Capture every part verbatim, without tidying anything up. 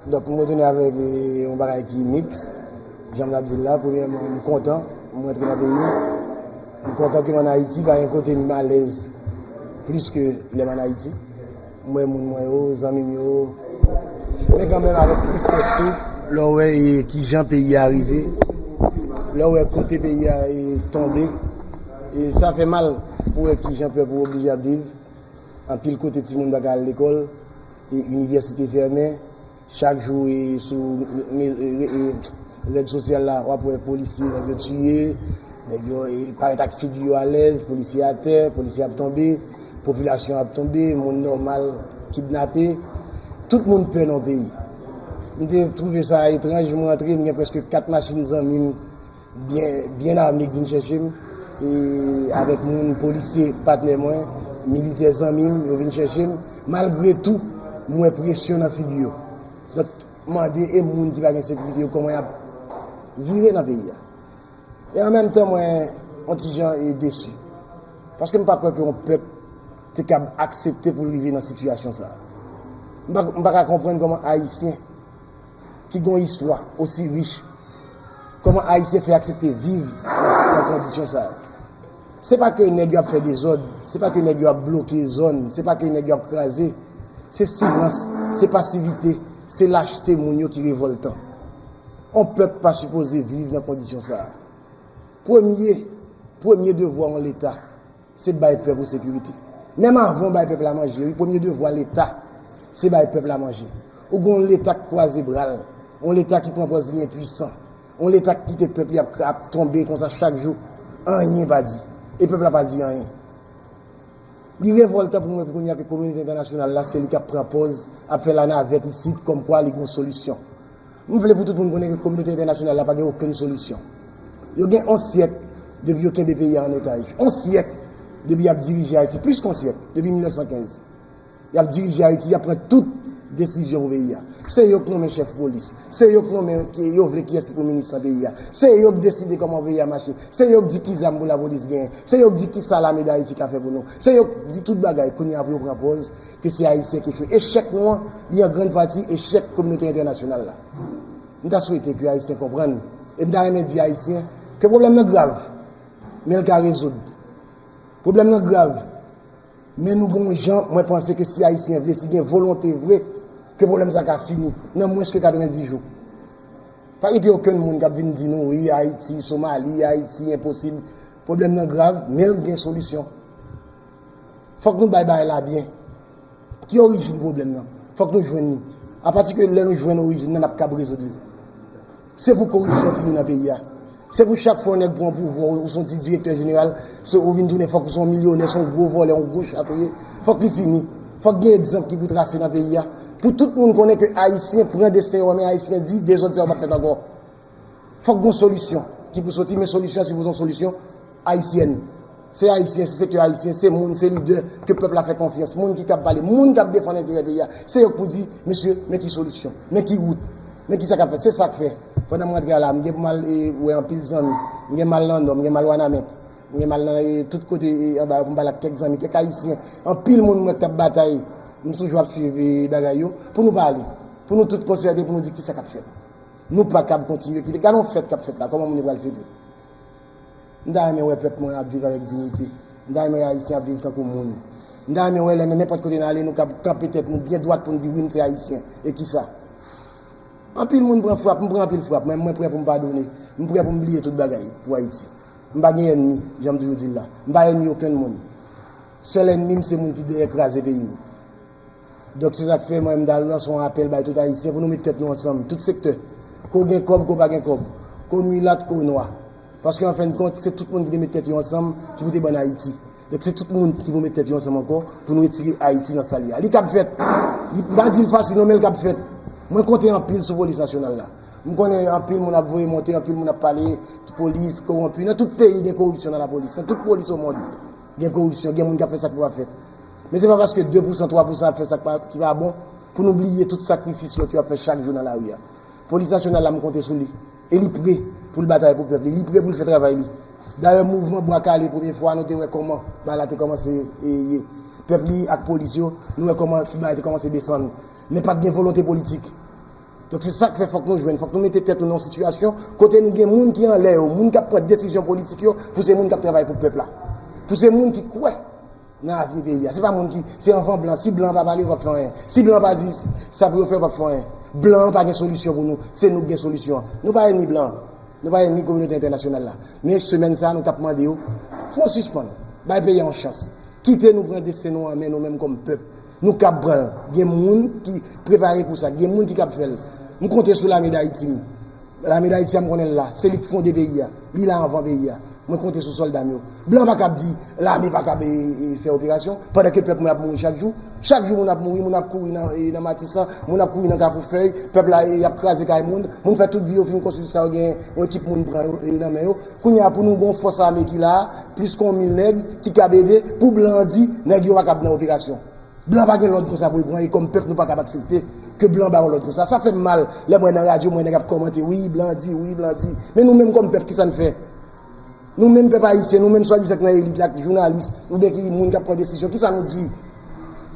Donk, m retounen avèk eh, yon bagay ki miks. Jan m t ap di l la, premyèman, m kontan, m rantre nan peyi m. M kontan ke m ann Ayiti, pa gen kote m alèz plis ke lè m ann Ayiti. M wè moun mwen yo, zanmi m yo. Men kanmenm, avèk tristès tou, lè w wè eh, kijan peyi a rive, lè w wè kote peyi a eh, tonbe, e sa fè mal pou wè kijan pèp ou oblije ap viv. Anpil kote timoun pa ka al lekòl, e inivèsite fèmen. Chak jou e sou me- e- e- rèd sosyal la, w ap wè polisye, nèg yo tiye, nèg yo e parèt ak figi yo alèz, polisye atè, polisye ap tonbe, popilasyon ap tonbe, moun nòmal kidnape. Tout moun pè nan peyi. M te twouve sa etranj, m rantre, m gen prèske kat machin zanmi m byen, byen ame k vin chèche m, e avèk moun, polisye, patnè mwen, militè zanmi m, yo vin chèche m. Malgre tou, m wè presyon nan figi yo. Donk, mande e moun ki pa gen sekirite yo kòman y ap vive nan peyi a. E an menm tan, mwen, yon ti jan e desi. Paske m pa kwè ke yon pèp te kab aksepte pou l rive nan sitiyasyon sa a. M pa, m pa ka konprann kòman Ayisyen ki gen yon istwa osi rich, kòman Ayisyen fè aksepte viv nan, nan kondisyon sa a. Se pa ke nèg yo ap fè dezòd, se pa ke nèg yo ap bloke zòn, se pa ke nèg yo ap kraze. Se silans, se pasivite, se lachte moun yo ki revòltan. Yon pèp pa sipoze viv nan kondisyon sa a. Premye, premye devwa yon Leta, se bay pèp ou sekirite. Menm avan w bay pèp la manje, wi, premye devwa Leta, se bay pèp la manje. Ou gen yon Leta k kwaze bra l, yon Leta ki pran pòz li enpwisan, yon Leta k kite pèp li ap, ap tonbe konsa chak jou, anyen pa di. E pèp la pa di anyen. Li revòltan pou mwen ke kounye a ke kominote entènasyonal la, se li k ap pran pòz, ap fè lanavèt isit, kòmkwa li gen yon solisyon. M vle pou tout moun konnen ke kominote entènasyonal la pa gen okenn solisyon. Yo gen yon syèk depi yo kenbe peyi a an otaj. Yon syèk depi y ap dirije Ayiti, plis ke yon syèk, depi mil nèf san kenz. Y ap dirije Ayiti, y ap pran tout desizyon pou peyi a. Se yo k nonmen chèf polis. Se yo k nonmen, ke yo vle kiyès ki pou minis nan peyi a. Se yo k deside kòman peyi a mache. Se yo k di ki zam pou lapolis genyen. Se yo k di ki sa lame Dayiti ka fè pou nou. Se yo k di tout bagay. Kounye a pou yo pran pòz ke se Ayisyen ki echwe. Echèk nou an, li an grann pati echèk kominote entènasyonal la. M ta swete ke Ayisyen konprann. E m ta renmen di Ayisyen ke pwoblèm nan grav, men l ka rezoud. Pwoblèm nan grav, men nou gen yon jan, mwen panse ke si Ayisyen vle, si gen volonte vre, ke pwoblèm sa ka fini nan mwens ke katrevenndis jou. Pa kite okenn moun k ap vin di nou, wi, Ayiti, Somali, Ayiti, enposib. Pwoblèm nan grav, men l gen solisyon. Fòk nou bay bagay la byen. Ki orijin pwoblèm nan? Fòk nou jwenn li. Apati ke lè nou jwenn orijin nan, n ap kab rezoud li. Se pou koripsyon fini nan peyi a. Se pou chak fwa yon nèg pran pouvwa, ou se yon ti direktè jeneral, se ou vin tounen fòk ou se yon milyonè, se yon gwo vòlè, yon gwo chat ou ye. Fòk li fini. Fòk gen egzanp ki pou trase nan peyi a. Pou tout moun konnen ke Ayisyen pran desten yo an men, Ayisyen di dezòd sa yo p ap fèt ankò. Fòk gon solisyon ki pou soti, men solisyon an sipoze yon solisyon ayisyèn. Se Ayisyen, se sektè ayisyen, se moun, se lidè ke pèp la fè konfyans, moun ki kab pale, moun k ap defann enterè peyi a. Se yo k pou di, mesye, men ki solisyon, men ki wout, men ki sa k ap fèt. Se sa k fè, pandan m rantre a la, m gen pou m al e, wè anpil zanmi. M gen m al nan Nò, m gen m al Wanament, m gen m al nan e, tout kote e, anba yo pou m pale ak kèk zanmi, kèk Ayisyen. Anpil moun m wè k t ap batay, m toujou ap swiv e, bagay yo, pou nou pale, pou nou tout konsète, pou nou di ki sa k ap fèt. Nou pa kab kontinye kite. Gade yon fèt k ap fèt la, kòman moun yo pral fete? M ta renmen wè pèp mwen ap viv avèk diyite. M ta renmen wè Ayisyen ap viv tankou moun. M ta renmen wè lè nan nenpòt kote n ale, nou kab kanpe tèt nou byen dwat pou n di wi, n se Ayisyen. E kisa? Anpil moun pran frap, m pran anpil frap, men mwen prè pou m padone. M prè pou m bliye tout bagay pou Ayiti. M pa gen ènmi, jan m toujou di l la. M pa ènmi okenn moun. Sèl ènmi m se moun ki dèyè kraze peyi m. Donk, se sa k fè mwen, m ta lanse yon apèl bay tout Ayisyen pou nou met tèt nou ansanm, tout sektè. Ke w gen kòb, ke w pa gen kòb. Ke w milat, ke w nwa. Paske, an fen de kont, se tout moun ki te met tèt yo ansanm ki pou te ban n Ayiti. Donk, se tout moun ki pou met tèt yo ansanm ankò pou nou retire Ayiti nan sa l ye a. Li kab fèt. Li, m pa di l fasil, non, men l kab fèt. Mwen konte anpil sou polis nasyonal la. M konnen anpil moun ap voye monte, anpil moun ap pale, polis, kowonpi. Nan tout peyi, gen koripsyon nan lapolis. Nan tout polis o mond, gen koripsyon, gen moun k ap fè sa k pa fèt. Men se pa paske de pousan, twa pousan ap fè sa k pa, ki pa bon, pou nou bliye tout sakrifis lòt yo ap fè chak jou nan lari a. Polis nasyonal la, m konte sou li. E li pre pou l batay pou pèp li. Li pre pou l fè travay li. Dayè, mouvman Bwa Kale, premye fwa, nou te wè kòman bagay la te kòmanse e, ye. Pèp li ak polis yo, nou wè kòman tout bagay te kòmanse desann. Men pa t gen volonte politik. Donk se sa k fè fòk nou jwenn, fòk nou mete tèt nou nan yon sitiyasyon kote nou gen moun ki anlè yo, moun k ap pran desizyon politik yo, pou se moun k ap travay pou pèp la. Pou se moun ki kwè nan avni peyi a. Se pa moun ki, se anvan blan. Si blan pa pale, yo p ap fè anyen. Si blan pa di sa pou yo fè, yo p ap fè anyen. Blan an pa gen solisyon pou nou. Se nou k gen solisyon an. Nou pa ènmi blan an. Nou pa ènmi kominote entènasyonal la. Men semèn sa a, nou t ap mande yo, fè yon sispann. Bay peyi a yon chans. Kite nou pran desten nou an men nou menm kòm pèp. Nou kab pran l. Gen moun ki prepare pou sa. Gen moun ki kab fè l. M konte sou Lame Dayiti m. Lame Dayiti a, m konnen l la. Se li k fonde peyi a. Li la anvan peyi a. Mwen konte sou sòlda m yo. Blan pa kab di lame pa kab e, e, fè operasyon, pandan ke pèp mwen ap mouri chak jou. Chak jou moun ap mouri, moun ap kouri nan, e, nan Matisan, moun ap kouri nan Kafou Fèy, pèp la, e, y ap kraze kay moun. Moun fè tout vi yo fin konstwi sa yo gen yon ekip moun pran yo, e, nan men yo. Kounye a pou nou gen yon fòs ame ki la, plis ke yon mil nèg ki kab ede, pou blan an di nèg yo pa kab nan operasyon. Blan pa gen lòd konsa pou l pran, e kòm pèp nou pa kab aksepte ke blan ba yon lòd konsa. Sa fè m mal lè m wè nan radyo, m wè nèg ap kòmante, wi, blan di, wi, blan di. Men nou menm kòm pèp, kisa n fè? Nou menm pèp ayisyen, nou menm swadizan k nan elit la, k jounalis, oubyen ki moun k ap pran desizyon, kisa nou di?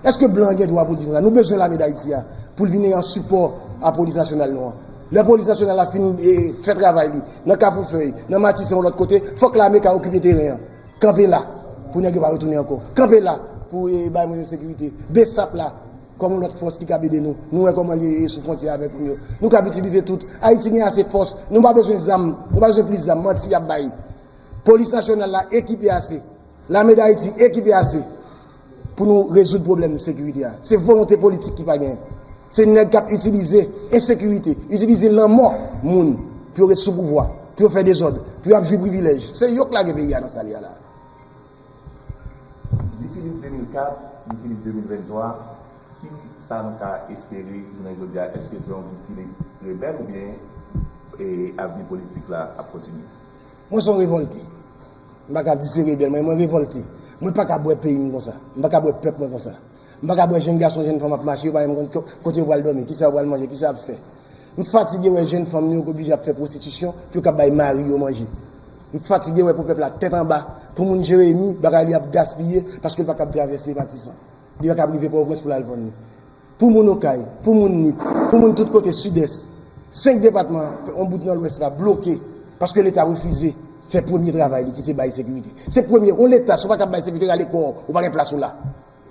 Èske blan an gen dwa pou l di konsa? Nou bezwen lame Dayiti a, pou l vin an sipò a polis nasyonal nou an. Lè polis nasyonal la fin, e, fè travay li, nan Kafou Fèy, nan Matisan, yon lòt kote, fòk lame ka okipe teren an. Kanpe la pou nèg yo pa retounen ankò. Kanpe la pou, e, bay moun yo sekirite. BSAP la, kòm yon lòt fòs ki kab ede nou. Nou wè kòman li ye sou fwontyè avèk moun yo. Nou kab itilize tout. Ayiti gen ase fòs. Nou pa bezwen zam. Nou pa bezwen plis zam. Manti y ap bay. Polis nasyonal la ekipe ase. Lame Dayiti ekipe ase pou nou rezoud pwoblèm sekirite a. Se volonte politik ki pa genyen. Se nèg k ap itilize ensekirite, itilize lanmò moun pou yo ret sou pouvwa, pou yo fè dezòd, pou yo ap jwi privilèj. Se yo k lage peyi a nan sa l ye a la. Guy Philippe de mil kat, Guy Philippe de mil venntwa, ki sa nou ka espere jounen jodi a? Èske se yon Guy Philippe rebèl oubyen, e, avni politik la ap kontinye? Mwen se yon revòlte. M pa ka di se rebèl, mwen, mwen revòlte. Mwen pa ka bwè peyi m konsa. M pa ka bwè pèp mwen konsa. M pa ka bwè jenn gason, jenn fanm ap mache, yo pa menm konn ko-, kote yo pral dòmi, kisa yo pral manje, kisa y ap fè. M fatige wè jenn fanm nou yo k oblije ap fè pwostitisyon pou yo kab bay mari yo manje. M fatige wè pou pèp la tèt anba, pou moun Jeremi, bagay li ap gaspiye paske l pa kab travèse Matisan. Li pa kab rive Pòtoprens pou l al vann li. Pou moun Okay, pou moun Nip, pou moun tout kote Sidès, senk depatman, yon bout nan Lwès la, bloke, paske Leta refize fè premye travay li, ki se bay sekirite. Se premye, yon Leta, si w pa kab bay sekirite, rale kò w, ou pa gen plas ou la.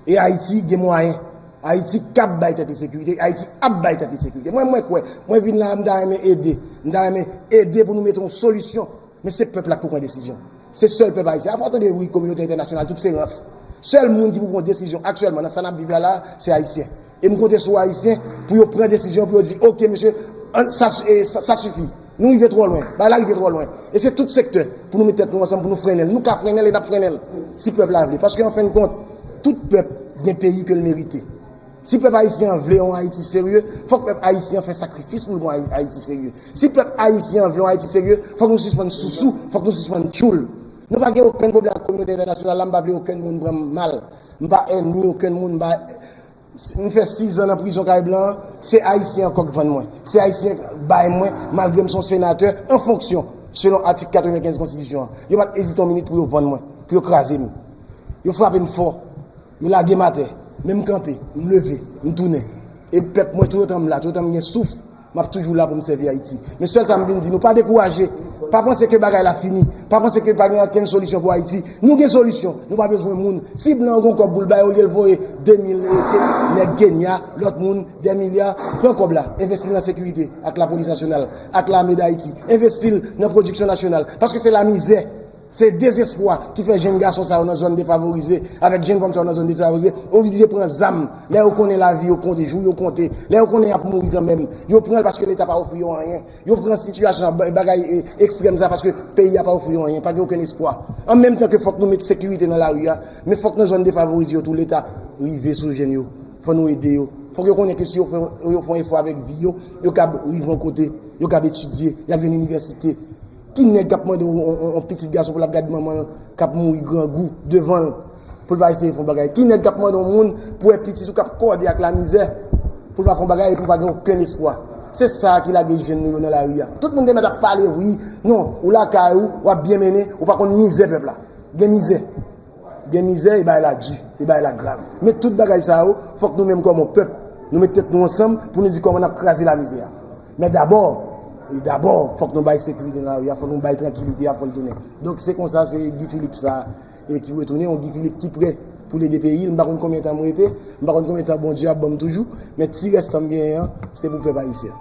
E Ayiti gen mwayen. Ayiti kab bay tèt li sekirite, Ayiti ap bay tèt li sekirite. Mwen, mwen kwè, mwen vin la, m ta renmen ede, m ta renmen ede pou nou mete yon solisyon. Men se pèp la k pou pran desizyon. Se sèl pèp ayisyen. Afò w tande, wi, kominote entènasyonal, tout se rans. Sèl moun ki pou pran desizyon aktyèlman nan sa n ap viv la, la, se ayisyen. E m konte sou ayisyen pou yo pran desizyon, pou yo di, oke, mesye, an, sa, e, sa, sa sifi. Nou rive twò lwen. Bagay la rive twò lwen. E se tout sektè pou nou met tèt nou ansanm, pou nou frennen l. Nou ka frennen l e n ap frennen l. Si pèp la vle. Paske, an fen de kont, tout pèp gen peyi ke l merite. Si pèp ayisyen an vle yon Ayiti serye, fòk pèp ayisyen an fè sakrifis pou l gen yon Ay-, Ayiti serye. Si pèp ayisyen an vle yon Ayiti serye, fòk nou sispann sousou, fòk nou sispann tchoul. Nou pa gen okenn pwoblèm ak kominote entènasyonal la, m pa vle okenn moun pran m mal. M pa ènmi okenn moun, m pa, m fè sis zan nan prizon kay blan an, se ayisyen ankò k vann mwen. Se ayisyen k bay mwen, malgre m se yon senatè an fonksyon, selon atik katrevenkenz konstitisyon an. Yo pa t ezite yon minit pou yo vann mwen, pou yo kraze m. Yo frape m fò. Yo lage m atè, men m kanpe, m leve, m tounen. E pèp mwen, toutotan m la, toutotan m gen souf, m ap toujou la pou m sèvi Ayiti. Men sèl sa m vin di nou, pa dekouraje. Pa panse ke bagay la fini. Pa panse ke pa gen okenn solisyon pou Ayiti. Nou gen solisyon. Nou pa bezwen moun. Si blan an gen kòb pou l bay, olye l voye de mil, e, ke-, nèg Kenya, lòt moun, dè milya, pran kòb la, envesti l nan sekirite, ak lapolis nasyonal, ak lame Dayiti. Envesti l nan pwodiksyon nasyonal. Paske se lamizè. Se dezespwa ki fè jenn gason sa yo nan zòn defavorize, avèk jenn fanm sa yo nan zòn defavorize, oblije pran zam. Lè yo konnen lavi yo konte, jou yo konte, lè yo konnen y ap mouri kanmenm, yo pran l paske Leta pa ofri yo anyen. Yo pran sitiyasyon sa, ba-, bagay, e, ekstrèm sa, paske peyi a pa ofri yo anyen, pa gen okenn espwa. An menm tan ke fòk nou met sekirite nan lari a, men fòk nan zòn defavorize yo tou, Leta rive sou jenn yo. Fò nou ede yo. Fòk yo konnen ke si yo fè, yo fè yon efò avèk vi yo, yo kab rive yon kote, yo kab etidye, y ap jwenn inivèsite. Ki nèg k ap mande yon, yon, yon, yon pitit gason pou l ap gad manman l k ap mouri grangou devan l, pou l pa eseye fè yon bagay? Ki nèg k ap mande yon moun pou wè pitit ou k ap kòde ak lamizè, pou l pa fè yon bagay epi w pa gen okenn espwa? Se sa ki lage jenn nou yo nan lari a. Tout moun te mèt ap pale, wi, non, ou lakay ou, w ap byen mennen, ou pa konn mizè pèp la. Gen mizè. Gen mizè, e bagay la di, e bagay la grav. Men tout bagay sa yo, fòk nou menm kòm yon pèp, nou met tèt nou ansanm pou nou di kòman n ap kraze lamizè a. Men dabò, e dabò, fòk nou bay sekirite nan lari a, fòk nou bay trankilite a, fò l tounen. Donk se konsa, se Guy Philippe sa, e ki retounen, yon Guy Philippe ki prè pou l ede peyi l. M pa konn konbyen tan m rete, m pa konn konbyen tan Bondye ap ban m toujou, men ti rès tan m genyen an, se pou pèp ayisyen.